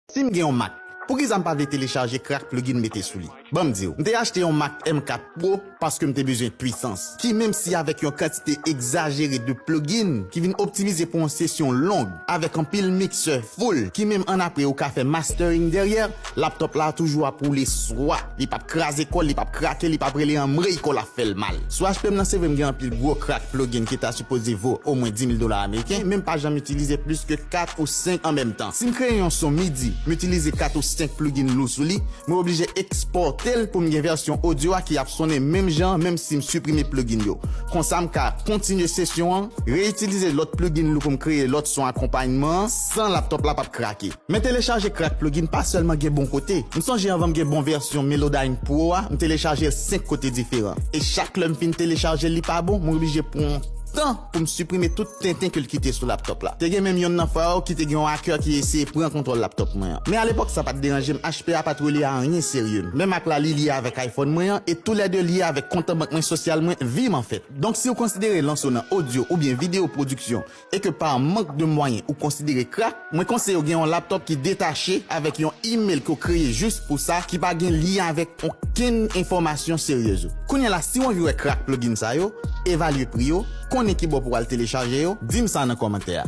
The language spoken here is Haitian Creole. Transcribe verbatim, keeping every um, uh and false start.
Si m gen yon Mac, poukisa m pa vle telechaje Crack Plugin mete sou li? Ban m di w, m te achte yon Mac M kat Pro paske m te bezwen pwisans, ki menm si avèk yon kantite egzajere de plugin ki vin optimize pou yon sesyon long, avèk anpil miksè full, ki menm annapre ou ka fè mastering dèyè, laptop la toujou ap woule swa. Li p ap kraze kò l, li p ap krake, li p ap rele anmrey kò l ap fè l mal. Sou H P M nan, se vre m gen anpil gwo crack plugin ki ta sipoze vo omwen dis mil dola ameriken, men m pa janm itilize plis ke kat ou senk an menm tan. Si m kreye yon son MIDI, m itilize kat ou senk plugin lou sou li, mwen oblije ekspòte l pou m gen vèsyon odyo a ki ap sonnen menm jan, menm si m siprime plugin yo. Konsa, m ka kontinye sesyon an, reyitilize lòt plugin lou pou m kreye lòt son akonpayman an, san laptop la p ap krake. Men telechaje Crack Plugin pa sèlman gen bon kote. M sonje anvan m gen bon vèsyon Melodyne Pro a, m telechaje l senk kote diferan. E chak lè m fin telechaje l, li pa bon, mwen oblije pran tan pou m siprime tout tenten ke l kite sou laptop la. Te gen menm yonn nan fwa yo ki te gen yon hacker ki eseye pran kontwòl laptop mwen an. Men alepòk sa pa t deranje m, H P a pa t relye a anyen serye. Men Mac la, li lye avèk iPhone mwen an, e toulède lye avèk kont an bank mwen, sosyal mwen, vi m anfèt. Donk si w konsidere lanse w nan odyo oubyen videyo pwodiksyon, e ke pa mank de mwayen ou konsidere Crack, mwen konseye w gen yon laptop ki detache avèk yon email ke w kreye jis pou sa, ki pa gen lyen avèk okenn enfòmasyon seryez ou. Kounye a la, si w anvi wè Crack Plugin sa yo, evalye pri yo, konnen kibò pou w al telechaje yo, di m sa nan kòmantè a.